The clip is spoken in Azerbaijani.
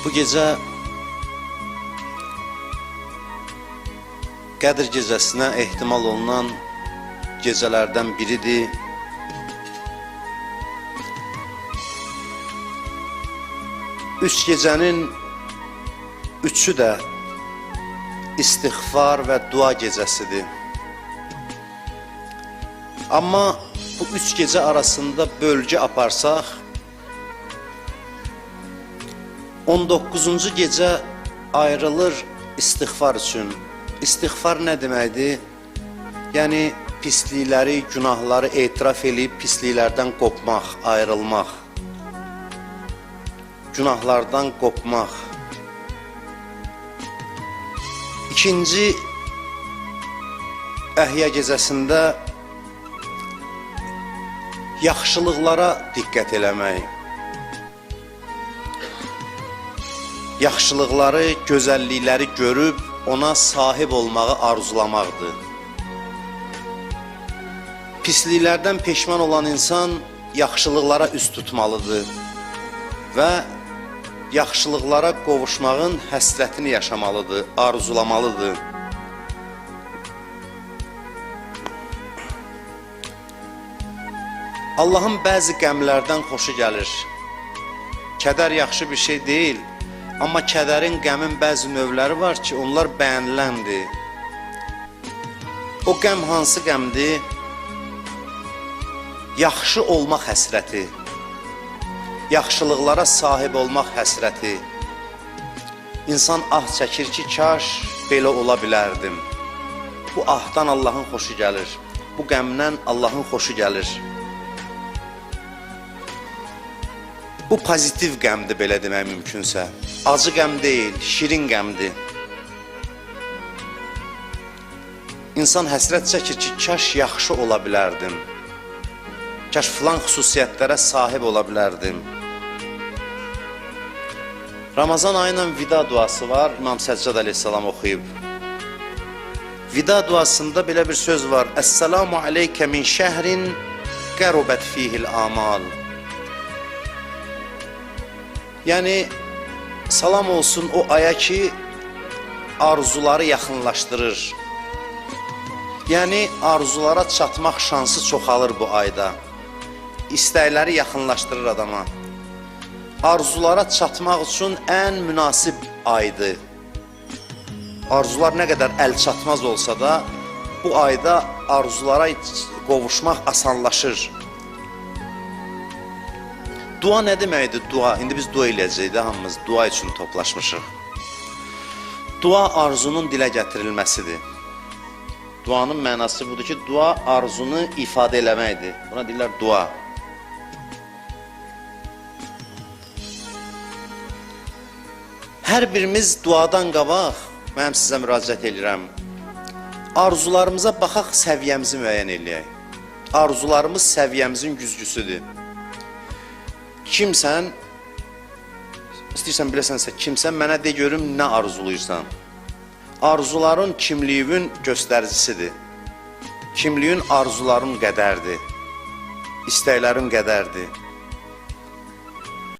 Bu gecə Qədr gecəsinə ehtimal olunan gecələrdən biridir. Üç gecənin üçü də istiğfar və dua gecəsidir. Amma bu üç gecə arasında bölgü aparsaq, 19-cu gecə ayrılır istiğfar üçün. İstiğfar nə deməkdir? Yəni pislikləri, günahları etiraf eləyib pisliklərdən qopmaq, ayrılmaq. Günahlardan qopmaq. İkinci Əhya gecəsində yaxşılıqlara diqqət eləmək. Yaxşılıqları, gözəllikləri görüb ona sahib olmağı arzulamaqdır. Pisliklərdən peşman olan insan yaxşılıqlara üz tutmalıdır və yaxşılıqlara qovuşmağın həsrətini yaşamalıdır, arzulamalıdır. Allahın bəzi qəmlərdən xoşu gəlir. Kədər yaxşı bir şey deyil, amma kədərin, qəmin bəzi növləri var ki, onlar bəyəniləndir. O qəm hansı qəmdir? Yaxşı olmaq həsrəti, yaxşılıqlara sahib olmaq həsrəti. İnsan ah çəkir ki, kaş belə ola bilərdim. Bu ahdan Allahın xoşu gəlir. Bu qəmdən Allahın xoşu gəlir. Bu pozitiv qəmdir, belə demək mümkünsə. Acı qəm deyil, şirin qəmdir. İnsan həsrət çəkir ki, kaş yaxşı ola bilərdim. Kaş filan xüsusiyyətlərə sahib ola bilərdim. Ramazan ayı ilə vida duası var, İmam Səccad əleyhissalam oxuyub. Vida duasında belə bir söz var. Əssalamu aleykə min şəhrin qərubət fihil amal. Yəni, salam olsun o aya ki, arzuları yaxınlaşdırır. Yəni, arzulara çatmaq şansı çoxalır bu ayda. İstəkləri yaxınlaşdırır adama. Arzulara çatmaq üçün ən münasib aydır. Arzular nə qədər əl çatmaz olsa da, bu ayda arzulara qovuşmaq asanlaşır. Dua nə deməkdir dua? İndi biz dua eləyəcəyik də, hamımız dua üçün toplaşmışıq. Dua arzunun dilə gətirilməsidir. Duanın mənası budur ki, dua arzunu ifadə eləməkdir. Buna deyirlər dua. Hər birimiz duadan qabaq, mənim sizə müraciət edirəm, arzularımıza baxaq, səviyyəmizi müəyyən eləyək. Arzularımız səviyyəmizin güzgüsüdür. Kimsən, istəyirsən biləsənsə kimsən, mənə de görüm nə arzuluyursan. Arzuların kimliyin göstəricisidir. Kimliyin arzuların qədərdir. İstəklərin qədərdir.